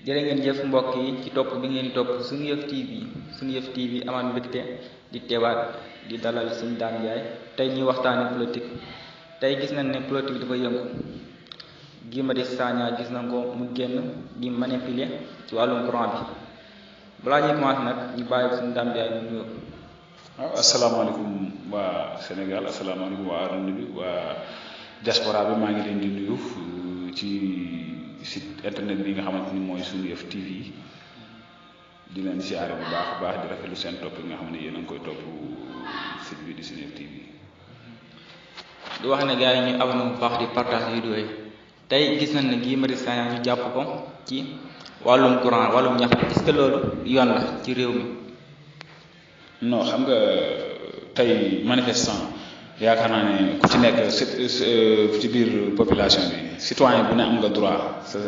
jërë ngeen jëf mbokk yi ci topp bi ngeen di topp Sunu Yëf TV Sunu Yëf TV amaat mbégte di teewaat di dalal Serigne Dame Ndiaye tey ñuy waxtaane politique tey gis nañ ne politique dafa yëngu Guy Marius Sagna gis nañ ko mu génn di manipuler ci wàllum courant bi balaa ñuy commencé nag ñu bàyyi Serigne Dame Ndiaye mu nuyoo. waaw asalaamaaleykum waa Sénégal asalaamaaleykum waa àdduna bi waa diaspora bi maa ngi leen di nuyu ci site internet bi nga xamante ni mooy Sunu Yëf TV di leen siyaare bu baax a baax di rafetlu seen topp nga xam ne yéen a ngi koy topp site bi di Sunu Yëf TV. di wax ne gars yi ñu abonné bu baax di partage vidéo yi tey gis nañ ne Guy Marius Sagna ñu jàpp ko ci wàllum courant wàllum ñaxtu est-ce que loolu yoon la ci réew mi. non xam nga tey manifestant yaakaar naa ne ku ci nekk ci biir population bi citoyen bu ne am nga droit sa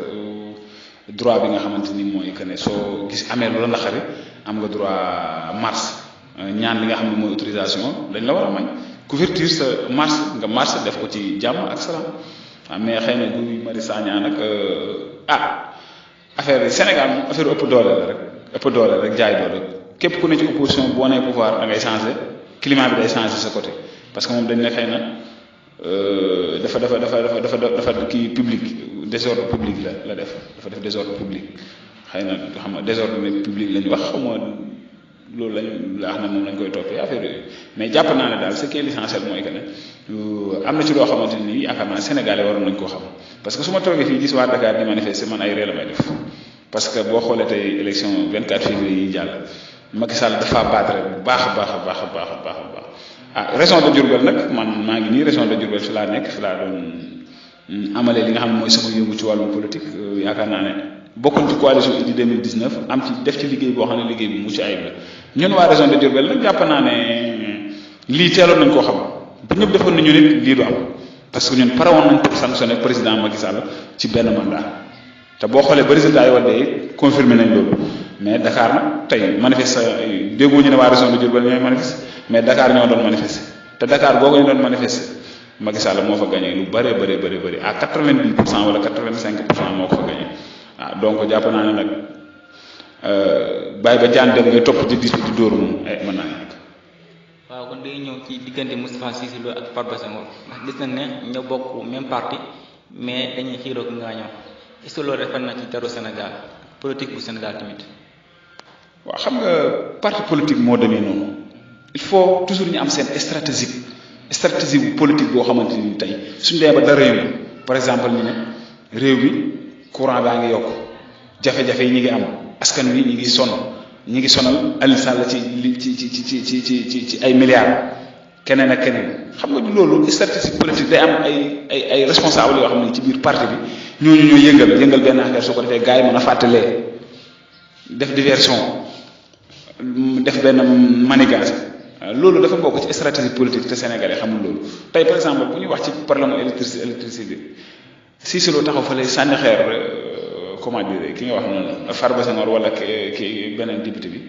droit bi nga xamante ni mooy que ne soo gis amee lu la naqari am nga droit marche ñaan li nga xam ne mooy autorisation dañ la war a may couverture sa marche nga marche def ko ci jàmm ak salaam mais xëy na Guy Marius Sagna nag affaire Sénégal moom affaire ëpp doole la rek jaay doole képp ku ne ci opposition boo nee pouvoir da ngay changer climat bi day changer sa côté parce que moom dañ ne xëy na dafa kii public désordre public la def dafa def désordre public xëy na xam nga désordre public lañ wax xam nga loolu lañ la wax ne moom lañ koy toppee affaire yooyu mais jàpp naa ne daal ce qui est l'essentiel mooy que ne am na ci loo xamante ni yaakaar naa Sénégalais waroon nañ koo xam parce que su ma toogee fii gis waa Dakar di manifester man ay réew la may def parce que boo xoolee tey élection 24 février yi jàll Macky Sall dafa battre bu baax a baax région de Diourbel nag man maa ngi nii région de Diourbel fi laa nekk fi laa doon amalee li nga xam ne mooy sama yëngu ci wàllum politique yaakaar naa ne bokkoon ci coalition Idy 2019 am ci def ci liggéey boo xam ne liggéey bi mucc ayib la ñun waa région de Diourbel nag jàpp naa ne lii teeloon nañ koo xam bu ñëpp defoon nañu nit lii du am parce que ñun pare woon nañ pour sanctionner président Macky Sall ci benn mandat te boo xoolee ba résultat yi wadde confirmé nañ loolu mais Dakar nag tey manifeste déggoo ñu ne waa région de Diourbel ñooy manifeste mais Dakar ñoo doon manifester te Dakar boo ko ñu doon manifester Macky Sall moo fa gagné lu bëri à 90% wala 85% moo ko fa gagné donc jàpp naa ne nag bàyyi ba jaan dem ngay topp ci dis bi di dóor moom mën naa nekk. waaw kon day ñëw ci diggante Moustapha Cissé Lo ak Farba Senghor ndax gis nañ ne ñoo bokk même parti mais dañuy xiiroo ki nga ñëw est-ce que loolu rafet na ci deru Sénégal politique bu Sénégal tamit. waaw xam nga parti politique moo demee noonu il faut toujours ñu am seen stratégie bu politique boo xamante ni tey suñu demee ba dara yëngu par exemple ñu ne réew mi courant baa ngi yokk jafe-jafe yi ñi ngi am askan wi ñi ngi sonal Aliou Sall ci ay milliards keneen ak keneen xam nga loolu stratégie politique day am ay responsable yoo xam ne ci biir parti bi ñooñu ñoo yëngal benn affaire su ko defee gars yi mën a fàttalee def diversion def benn manigance loolu dafa bokk ci stratégie politique te Sénégalais xamul loolu tey par exemple bu ñuy wax ci problème électricité Cissé Lo taxaw fa lay sànni xeer comment dire ki nga wax noonu Farba Senghor wala ki beneen député bi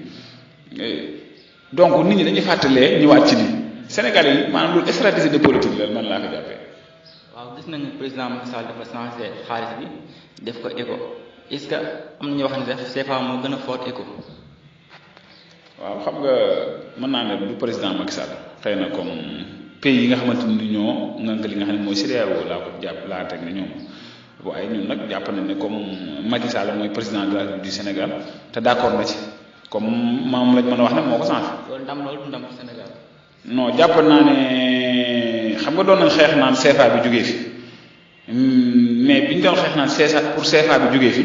donc nit ñi dañuy fàttalee ñëwaat ci lii Sénégalais yi maanaam loolu stratégie de politique la man laa ko jàppee. waaw gis nañu président Macky Sall dafa changé xaalis bi def ko éco est-ce que am na ñoo wax ne def CFA moo gën a fort éco. waaw xam nga mën naa ne du président Macky Sall xëy na comme pays yi nga xamante ni ñoo ngànk li nga xam ne mooy CEDEAO laa teg ne ñoom waaye ñun nag jàpp nañ ne comme Macky Sall mooy président de la République du Sénégal te d'accord na ci comme moom lañ mën a wax ne moo ko changé. loolu ndam Sénégal. non jàpp naa ne xam nga doon nañ xeex naan CFA bi jógee fi mais biñ doon xeex naan CFA bi jógee fi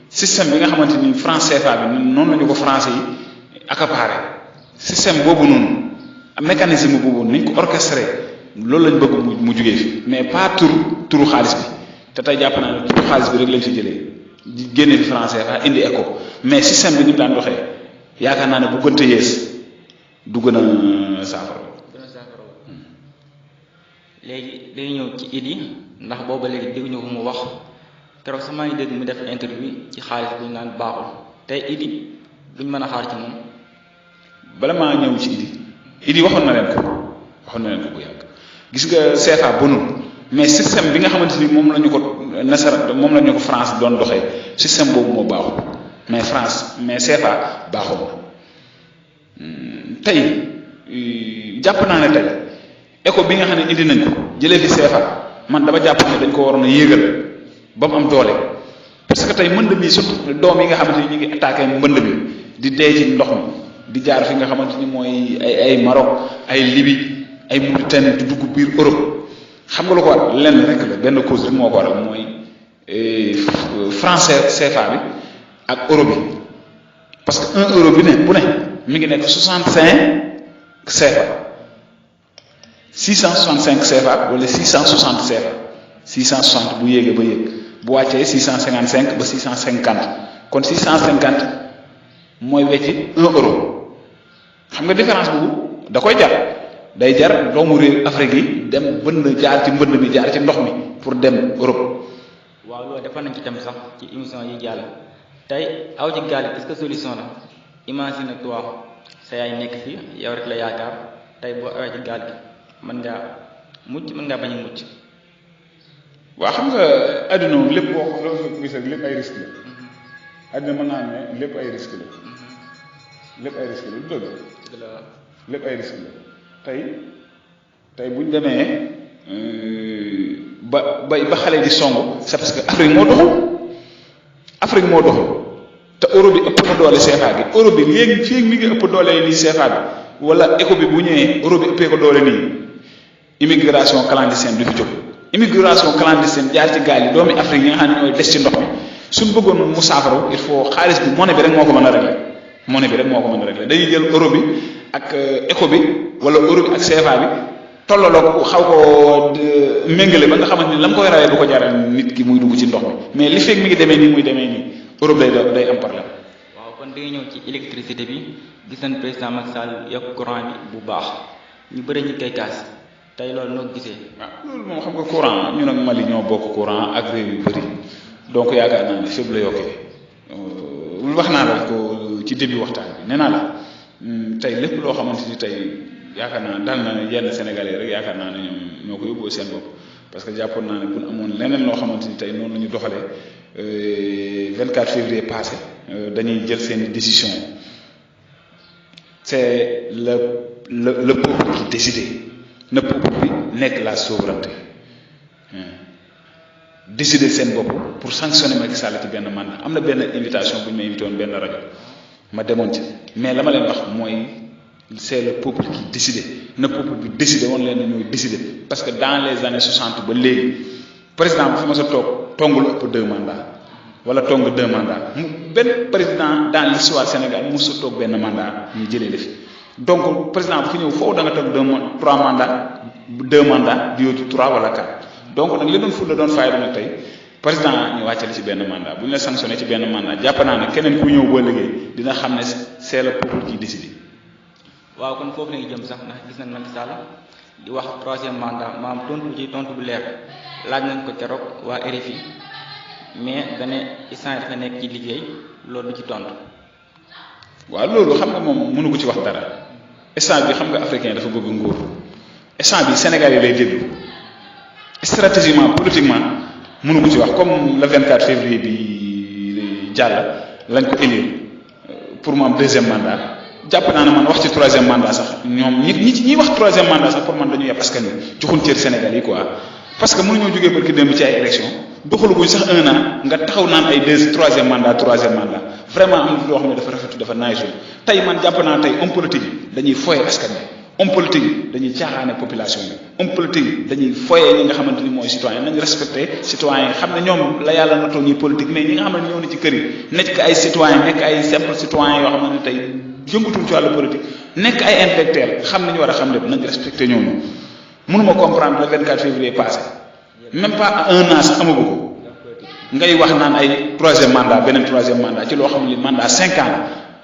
système bi nga xamante ni franc CFA bi noonu la ñu ko français yi accaparé système boobu noonu mécanisme boobu nañ ko orchestré loolu lañ bëgg mu jugee fi mais pas turu xaalis bi te tey jàpp naa ne turu xaalis bi rek lañ fi jëlee di génne fi français fa indi éco mais système bi ni mu daan doxee yaakaar naa ne bu gënte yées du gën a saafara. léegi day ñëw ci Idy ndax booba léegi dégguñu ko mu wax keroog sax maa ngi dégg mu def interview ci xaalis bi ñu naan baaxul tey Idy luñ mën a xaar ci moom. bala maa ñëw ci Idy waxoon na leen ko bu yàgg gis nga CFA bonul mais système bi nga xamante ni moom la ñu ko France doon doxee système boobu moo baaxul mais France mais CFA baaxoon na tey jàpp naa ne tey éco bi nga xam ne indi nañ ko jëlee fi CFA man dama jàpp ne dañ ko waroon a yéegal ba mu am doole parce que tey mbënd mi surtout doom yi nga xamante ni ñu ngi attaqué mbënd mi di dee ci ndox mi di jaar fi nga xamante ni mooy ay Maroc ay Libye ay Mauritanie di dugg biir Europe xam nga lu ko war lenn rek la benn cause rek moo ko waral mooy français CFA bi ak euro bi parce que 1 euro bi ne bu ne mi ngi nekk 65 CFA 665 CFA wala 660 CFA 660 bu yéegee ba yéeg bu wàccee 655 ba 650 kon 650 mooy wecci 1 euro xam nga différence boobu da koy jar day jar doomu réew Afrique yi dem bënn jaar ci mbënd mi jaar ci ndox mi pour dem Europe. waaw loolu defoon nañ ci tam sax ci émission yi jàll tey aw ci gaal est-ce que solution la imagine toi sa yaay nekk fii yow rek la yaakaar tey boo awee ci gaal gi mën ngaa mucc mën ngaa bañ a mucc. waaw xam nga àdduna moom lépp boo ko gis rek lépp ay risque la àdduna mën naa ne lépp ay risque la lépp ay risque la du dëgg lépp ay risque la tey bu ñu demee ba xale di song c'est parce que Afrique moo doxul te euro bi ëpp na doole CFA gi euro bi léegi fii mi ngi ëpp doole nii CFA bi wala éco bi bu ñëwee euro bi ëppee ko doole nii immigration clandestine du fi jóg immigration clandestine jaar ci gaal yi doomi Afrique yi nga xam ne ñooy des ci ndox mi suñ bëggoon mu saafara il faut xaalis bi monnaie bi rek moo ko mën a régler dañuy jël euro bi ak éco bi wala euro bi ak CFA bi tollaloo xaw ko méngale ba nga xamante ni la mu koy rawee du ko jaral nit ki muy dugg ci ndox mi mais li fekk mi ngi demee nii muy demee nii Europe day am problème. waaw kon day ñëw ci électricité bi gis nañ président Macky Sall yokk courant bi bu baax ñu bëri ñu koy kaas tey loolu noo gisee. waaw loolu moom xam nga courant ñun ak Mali ñoo bokk courant ak réew yu bëri donc yaakaar naa ne fépp la yokkee wax naa la ko ci début waxtaan bi nee naa la tey lépp loo xamante ni tey yaakaar naa dal na yenn Sénégalais rek yaakaar naa ne ñoom ñoo ko yóbboo seen bopp parce que jàppoon naa ne bu ñu amoon leneen loo xamante ni tey noonu la ñu doxalee 24 février passé dañuy jël seen décision c'est le peuple qui décide na peuple bi nekk la souveraineté décider seen bopp pour sanctionner Macky Sall ci benn mandat am na benn invitation bu ñu ma invité woon benn rajo ma demoon ci mais la ma leen wax mooy c'est le peuple qui décide na peuple bi décider woon leen ñooy décider parce que dans les années 60 ba léegi président bu fi ma sa tongul ëpp 2 mandats wala tong 2 mandats benn président dans l'histoire Sénégal mu sa toog benn mandat ñu jëlee la fi donc président bu fi ñëw foofu da nga toog 3 mandats 2 mandats di yóotu 3 wala 4 donc nag li doon ful la doon fayda nag tey président ñu wàccale ci benn mandat bu ñu la sanctionné ci benn mandat jàpp naa ne keneen ku ñëw boo liggéey dina xam ne c'est le peuple qui décide. waaw kon foofu la ñu jëm sax ndax gis nañ Macky Sall di wax 3e mandat maam tontu ci tontu bu leer laaj nañ ko keroog waa RFI mais dane instant dafa nekk ci liggéey loolu du ci tontu. waaw loolu xam nga moom mënu ko ci wax dara instant bi xam nga africain dafa bëgg nguur instant bi Sénégal yi lay déglu stratégiquement politiquement mënu ko ci wax comme le 24 février bi jàll lañ ko élire pour mu am 2e mandat. jàpp naa ne man wax ci 3e mandat sax ñoom ñi wax 3e mandat sax pour man dañu yeb askan wi joxuñ cër Sénégal yi quoi parce que mënuñoo jógee barki démb ci ay élection doxaluguñ sax 1 an nga taxaw naan ay 3e mandat vraiment am na loo xam ne dafa rafetu dafa naaj tey man jàpp naa tey homme politique yi dañuy foye askan wi homme politique yi dañuy caaxaane population bi homme politique yi dañuy foye ñi nga xamante ni mooy citoyen nañ respecté citoyen yi xam ne ñoom la yàlla natoo ñuy politique mais ñi nga xam ne ñoo ne ci kër yi nekk ay citoyen nekk ay simple citoyen yoo xam ne tey yëngutul ci wàllu politique nekk ay intellectuel xam nañu war a xam lépp nañ respecté ñooñu mënuma comprendre le 24 février passé même pas 1 an sax amagu ko ngay wax naan ay 3e mandat beneen 3e mandat ci loo xam ne mandat 5 ans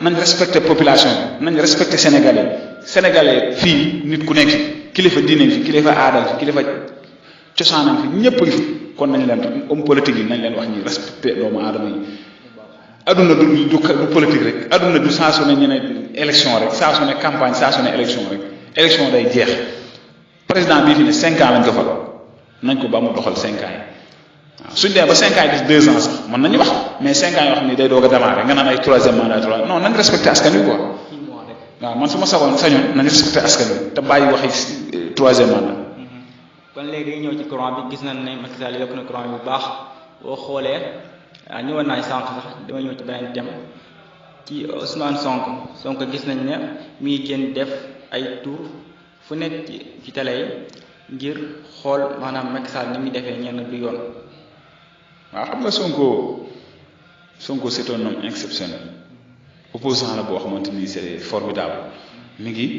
nañ respecté population bi nañ respecté sénégalais fii nit ku nekk fi kilifa diine fi kilifa aadal fi kilifa cosaanam fi ñépp ngi fi kon nañ leen homme politique yi nañ leen wax ñuy respecté doomu aadama yi aduna du politique rek aduna du saa su ne ñu ne élection rek saa su ne campagne saa su ne élection rek élection day jeex président bii fi ne 5 ans lañ ko fal nañ ko ba mu doxal 5 ans yi waaw suñ demee ba 5 ans yi 2 ans sax mën nañu wax mais 5 ans yoo xam ne day doog a démarrer nga naan ay 3e mandat 3 non nañ respecté askan wi quoi waaw man su ma sañoon nañ respecté askan wi te bàyyi waxi 3e mandat. kon léegi dañuy ñëw ci courant bi gis nañ ne Macky Sall yokk na courant bi bu baax boo xoolee ñëwoon naa sànq sax dama ñëw ci beneen thème ci Ousmane Sonko gis nañ ne mi ngi génn def ay tour fu nekk ci télé yi ngir xool maanaam Macky Sall ni muy defee ñenn du yoon. waaw xam nga Sonko c'est un homme exceptionnel opposant la boo xamante ni c'est formidable mi ngi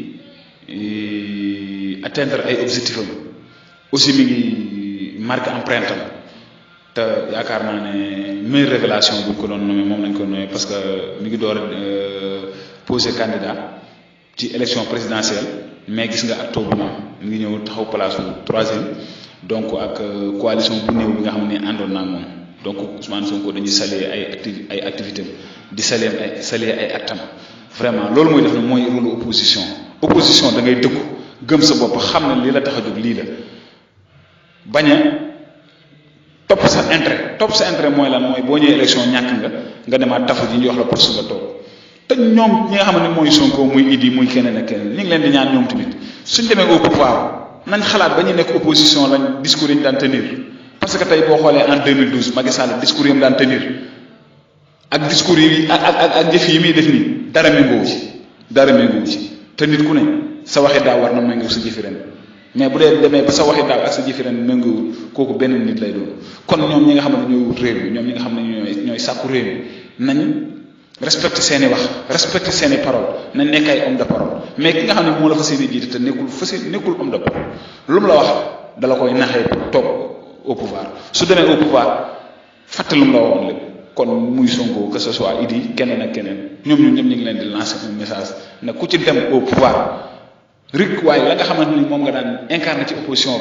atteindre ay objectifs am aussi mi ngi marqué empreinte am te yaakaar naa ne meilleure révélation bu ñu ko doon nommé moom lañ ko nommé parce que mi ngi door a posé candidat ci élection présidentielle mais gis nga ak toogu moom mi ngi ñëw taxaw place bu 3e donc ak coalition bu néew bi nga xam ne àndoon naa moom donc Ousmane Sonko dañuy saluer ay activités di saluer ay actam vraiment loolu mooy def na mooy rôle opposition da ngay dëggu gëm sa bopp xam ne lii la tax a jóg lii la bañ a topp sa intérêt mooy lan mooy boo ñëwee élection ñàkk nga demaat tafu ji ñu wax la pour suba toog te ñoom ñi nga xam ne mooy Sonko muy Idi muy keneen ak keneen ñu ngi leen di ñaan ñoom tamit suñ demee au pouvoir nañ xalaat ba ñu nekk opposition lañ discours yi ñu daan tenir parce que tey boo xoolee en 2012 Macky Sall discours yi mu daan tenir ak discours yi ak jëf yi muy def nii dara méngoowu ci te nit ku ne sa waxi daaw war na méngoo sa jëfi ren mais bu dee demee ba sa waxi daaw ak sa jëfi ren méngoowul kooku benn nit lay doon kon ñoom ñi nga xam ne ñooy wut réew mi ñoom ñi nga xam ne ñooy sàkku réew mi nañ respecté seeni wax respecté seeni parole nañ nekk ay homme de parole mais ki nga xam ne moo la fas yéene jiite te nekkul homme de parole lu mu la wax dala koy naxee pour toog au pouvoir su demee au pouvoir fàtte lu mu la waxoon lépp kon muy Sonko que ce soit Idi keneen ak keneen ñoom ñëpp ñu ngi leen di lancer un message ne ku ci dem au pouvoir rik waaye la nga xamante ni moom nga daan incarné ci opposition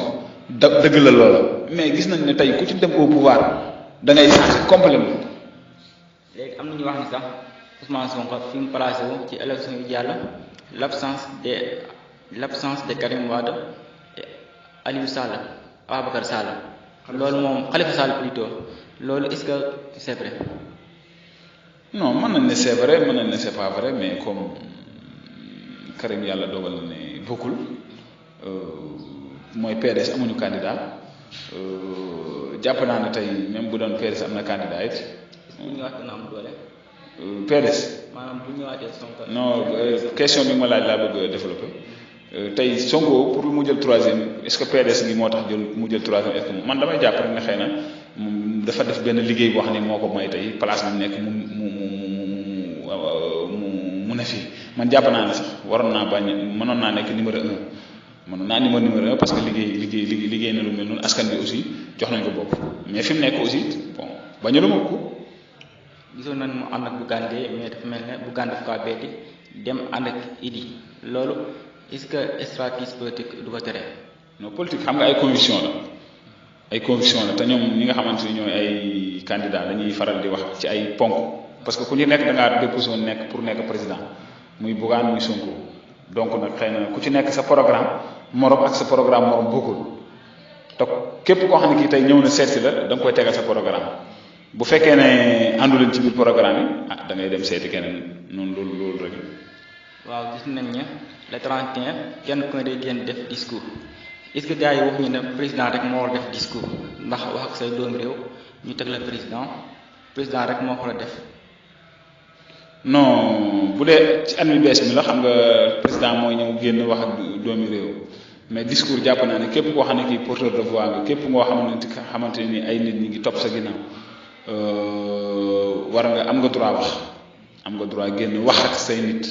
ba dëgg la loola mais gis nañ ne tey ku ci dem au pouvoir da ngay changer complètement. léegi am na ñu wax ni sax Ousmane Sonko fi mu placé wu ci élection yu jàll l'absence de Karim Wade et Aliou Sall Ababacar Sall loolu moom Khalifa Sall plutôt loolu est-ce que c'est vrai? non mën nañ ne c'est vrai mën nañ ne c'est pas vrai mais comme Karim yàlla dogal na ne bokkul mooy PDS amuñu candidat jàpp naa ne tey même bu doon PDS am na candidat it. bu ñu waxee dina am doole. PDS. maanaam bu ñu waxee Sonko. non question bi ma laaj laa bëgg a développer tey Sonko pour mu jël 3e est-ce que PDS gi moo tax mu jël 3e est-ce que man damay jàpp rek ne xëy na dafa def benn liggéey boo xam ne moo ko may tey place bi mu nekk mu ne fii man jàpp naa ne sax waroon naa mënoon naa nekk numéro 1 mënoon naa numéro 1 parce que liggéey na lu mel noonu askan bi aussi jox nañ ko bopp mais fi mu nekk aussi bon bañalu ma ko. gisoon nañ mu ànd ak Bougane Gueye mais dafa mel ne Bougane daf kaa betti dem ànd ak Idi loolu est-ce que stratégie politique du ko tere. non politique xam nga ay conviction la te ñoom ñi nga xamante ni ñooy ay candidat dañuy faral di wax ci ay ponk parce que ku ñu nekk da ngaa déposé woon nekk pour nekk président muy Bougane muy Sonko donc nag xëy na ku ci nekk sa programme morom ak sa programme morom bokkul te képp koo xam ne kii tey ñëw na seet si la da nga koy tegal sa programme bu fekkee ne àndu leen ci biir programme yi da ngay dem seeti keneen noonu loolu rek. waaw gis nañ ne le 31 kenn ku ne day génn def discours est-ce que gars yi waxuñu ne président rek moo war def discours ndax wax ak say doomu réew ñu teg la président rek moo ko war a def. non bu dee ci at mi bees mi la xam nga président mooy ñëw génn wax ak doomi réew mais discours jàpp naa ne képp koo xam ne kii porteur de voix nga képp ngoo xamante ni ay nit ñi ngi topp sa ginnaaw am nga droit génn wax ak say nit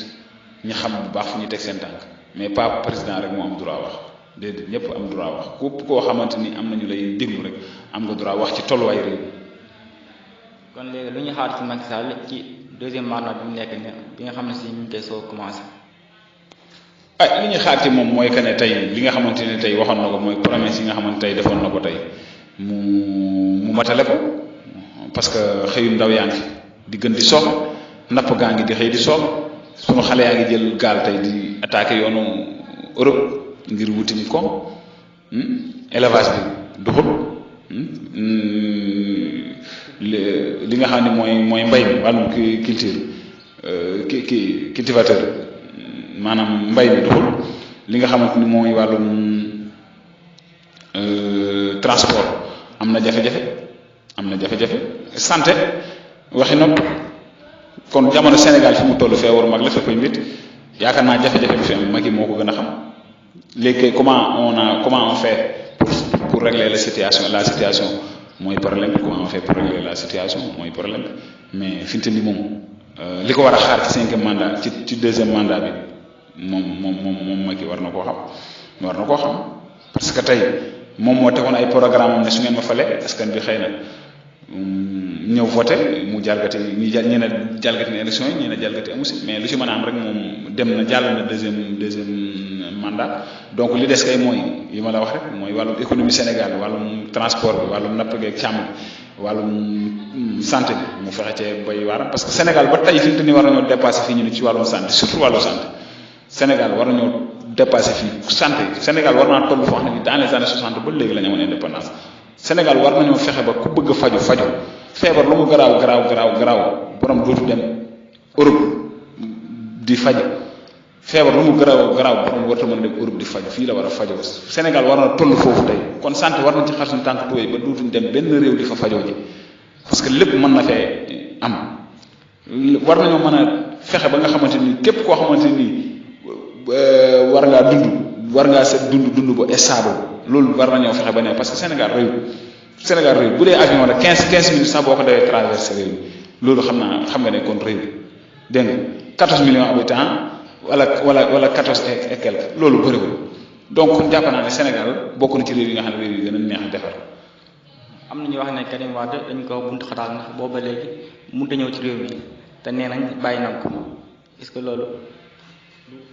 ñi xam bu baax fu ñuy teg seen tànk mais pas président rek moo am droit wax déedéet ñëpp am droit wax képp koo xamante ni am nañu lay déglu rek am nga droit wax ci tolluwaay réew. kon léegi lu ñu xaar ci Macky Sall ci deuxième mandat bi mu nekk ne bi nga xam ne si ñu ngi koy soo commencé. li ñuy xaar ci moom mooy que ne tey li nga xamante ne tey waxoon na ko mooy promesse yi nga xamante tey defoon na ko tey mu matale ko parce que xëyum ndaw yaa ngi di gën di sox napp gaa ngi di xëy di sox sunu xale yaa ngi jël gaal tey di attaqué yoonu Europe ngir wutim ko élevage bi doxul li nga xam ne mooy mbay mi wàllum culture cultivateur maanaam mbay mi doxul li nga xamante ni mooy wàllum transport am na jafe-jafe santé waxi nopp kon jamono Sénégal fi mu toll feebar mag la féppay mbit yaakaar naa jafe-jafe bi fi am mag yi moo ko gën a xam léegi comment on fait pour régler la situation mooy problème comment on fait pour régler la situation mooy problème mais fi mu toll nii moom li ko war a xaar ci 5e mandat ci 2e mandat bi moom mag yi war na koo xam parce que tey moom moo tegoon ay programme am ne su ngeen ma fale askan bi xëy na ñëw voté mu jalgati ñi ne jalgati na élection yi ñi ne jalgati amu si mais lu ci mën a am rek moom dem na jàll na deuxième mandat donc li des kay mooy yi ma la wax rek mooy wàllum économie Sénégal wàllum transport bi wàllum napp geeg càmm bi wàllum santé bi mu fexe cee bay waaram parce que Sénégal ba tey fi mu toll nii war nañoo dépassé fii ñu ne ci wàllum santé surtout wàllu santé Sénégal war nañoo dépassé fii santé Sénégal war naa toll foo xam ne dans les années 60 ba léegi la ñu amoon indépendance Sénégal war nañoo fexe ba ku bëgg a faju feebar lu mu garaaw borom dootu dem Europe di faju feebar lu mu garaaw borom warta mën a dem Europe di faju fii la war a fajoo Sénégal war na toll foofu tey kon santé war nañ ci xar suñu tànk tuwéy ba dootuñ dem benn réew di fa fajoo ji parce que lépp mën na fee am war nañoo mën a fexe ba nga xamante ni képp koo xamante ni war ngaa sa dund ba stable loolu war nañoo fexe ba ne parce que Sénégal réew bu dee avion rek 15 minutes sax boo ko dawee traversé réew loolu xam nga ne kon réew dégg nga 14 millions habitants wala 14 et quelque loolu bëriwul donc kon jàpp naa ne Sénégal bokk na ci réew yi nga xam ne réew yi gën a neex a defar. am na ñu wax ne Karim Wade dañ ko buntu xataal ndax booba léegi mënut a ñëw ci réew mi te nee nañ bàyyi nañ ko est-ce que loolu.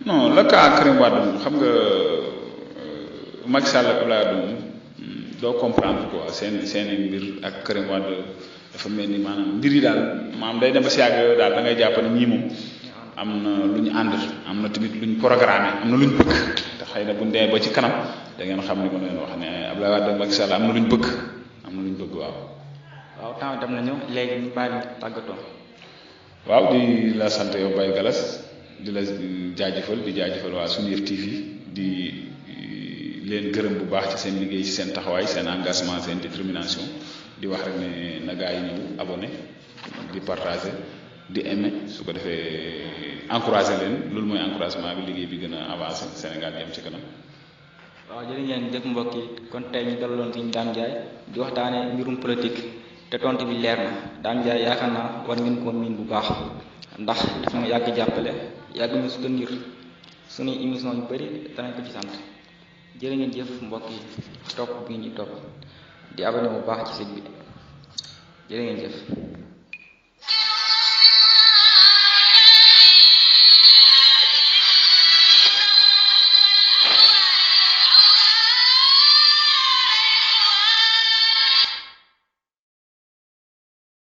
non le cas Karim Wade xam nga Macky Sall ak Abdoulaye Wade doo comprendre quoi seen mbir ak Karim Wade dafa mel ni maanaam mbir yi daal maanaam day dem ba si yàgg daal da ngay jàpp ne ñii moom am na lu ñu ànd am na tamit lu ñu programmé am na lu ñu bëgg te xëy na bu ñu demee ba ci kanam da ngeen xam ni ma leen wax ne Abdoulaye Wade ak Macky Sall am na lu ñu bëgg waaw. waaw temps dem nañu léegi ñu bàyyi tàggatoo. waaw di la sant yow Baye Galas di la jaajëfal waa Sunuyef TV di leen gërëm bu baax ci seen liggéey ci seen taxawaay seen engagement seen détermination di wax rek ne na gaa yi ñëw abonné di partager di aimer su ko defee encourager leen loolu mooy encouragement bi liggéey bi gën a avancer Sénégal jëm ci kanam. waaw jërë ngeen jëf mbokk yi kon tey ñu dalaloon Serigne Dame Ndiaye di waxtaanee mbirum politique te tontu bi leer na Dame Ndiaye yaakaar naa war ngeen koo miin bu baax ndax dafa ñu yàgg jàppale yàgg ñu soutenir suñuy émission yu bëri danañ ko ci sant jërë ngeen jëf mbokk yi topp bi ñu topp di abonné bu baax ci site bi jërë ngeen jëf.